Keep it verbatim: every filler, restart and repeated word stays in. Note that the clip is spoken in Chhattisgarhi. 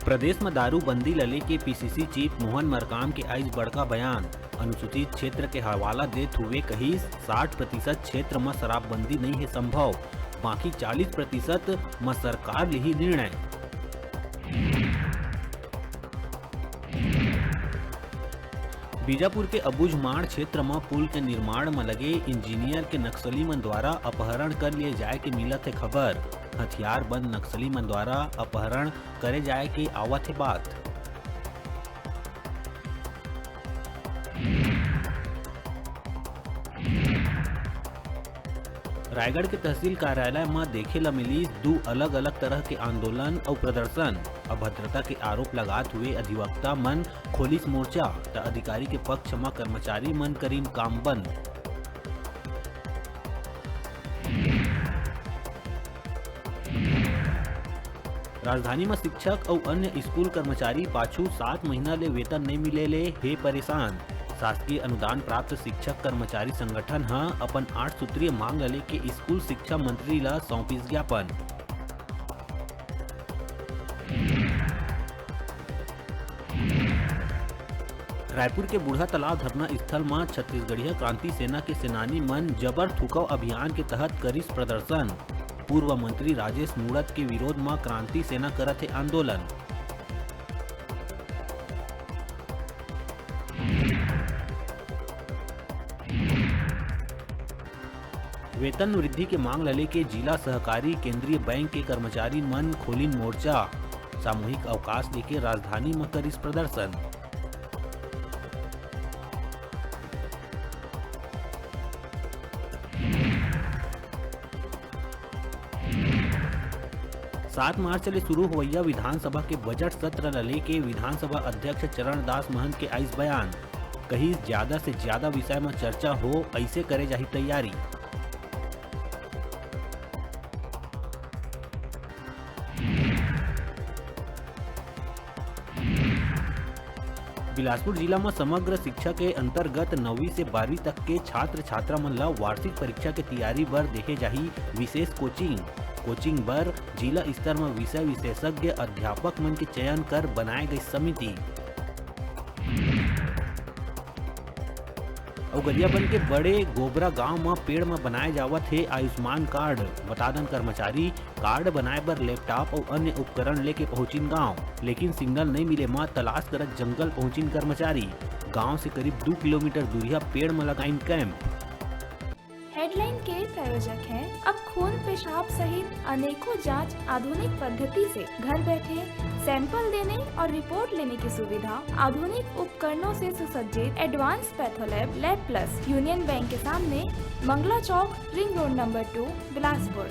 प्रदेश म दारूबंदी ल लेके पीसीसी चीफ मोहन मरकाम के आइस बड़का बयान। अनुसूचित क्षेत्र के हवाला देत हुए कहिस, साठ प्रतिशत क्षेत्र म शराबबंदी नइ हे संभव, बाकी चालीस प्रतिशत म सरकार लिही निर्णय। बीजापुर के अबूझमाड़ क्षेत्र म पुल के निर्माण म लगे इंजीनियर के नक्सली मन द्वारा अपहरण कर लिए जाय के मिलत हे खबर। हथियारबंद नक्सली मन द्वारा अपहरण करे जाय के आवत हे बात। रायगढ़ के तहसील कार्यालय म देखे ल मिलिस दू अलग-अलग तरह के आंदोलन अउ प्रदर्शन। अभद्रता के आरोप लगात हुए अधिवक्ता मन खोलिस मोर्चा, त अधिकारी के पक्ष म कर्मचारी मन करिन काम बंद। राजधानी म शिक्षक अउ अन्य स्कूल कर्मचारी पाछू सात महीना ले वेतन नइ मिले ले हे परेशान। शासकीय अनुदान प्राप्त शिक्षक कर्मचारी संगठन ह अपन आठ सूत्रीय मांग ल लेके स्कूल शिक्षा मंत्री ल सौंपिस ज्ञापन। रायपुर के बूढ़ा तालाब धरना स्थल म छत्तीसगढ़िया क्रांति सेना के सेनानी मन जबर थूकव अभियान के तहत करिस प्रदर्शन। पूर्व मंत्री राजेश मूणत के विरोध म क्रांति सेना करत हे आंदोलन। वेतन वृद्धि के मांग ल लेके जिला सहकारी केंद्रीय बैंक के कर्मचारी मन खोलिन मोर्चा। सामूहिक अवकाश लेके राजधानी म करिस प्रदर्शन। सात मार्च ले शुरू होवइया विधानसभा के बजट सत्र ल लेके विधानसभा अध्यक्ष चरणदास महंत के आइस बयान। कहिस, ज्यादा से ज्यादा विषय म चर्चा हो, अइसे करे जाही तैयारी। बिलासपुर जिला म समग्र शिक्षा के अंतर्गत नौवीं से बारहवीं तक के छात्र छात्रा मन ल वार्षिक परीक्षा के तैयारी बर देहे जाही विशेष कोचिंग। कोचिंग बर जिला स्तर म विषय विशेषज्ञ अध्यापक मन के चयन कर बनाए गई समिति। अउ गरियाबंद के बड़े गोबरा गांव म पेड़ म बनाए जावत हे आयुष्मान कार्ड। बता दन, कर्मचारी कार्ड बनाए बर लैपटॉप अउ अन्य उपकरण लेके पहुंचिन गांव, लेकिन सिग्नल नइ मिले म तलाश करत जंगल पहुंचिन कर्मचारी। गांव से करीब दू किलोमीटर दूरिहा पेड़ म लगाइन कैंप। हेडलाइन के प्रायोजक हैं अब खून पेशाब सहित अनेकों जांच आधुनिक पद्धति से घर बैठे सैंपल देने और रिपोर्ट लेने की सुविधा। आधुनिक उपकरणों से सुसज्जित advance patholab lab plus, union bank के सामने, Mangla Chowk, ring road number two, Bilaspur.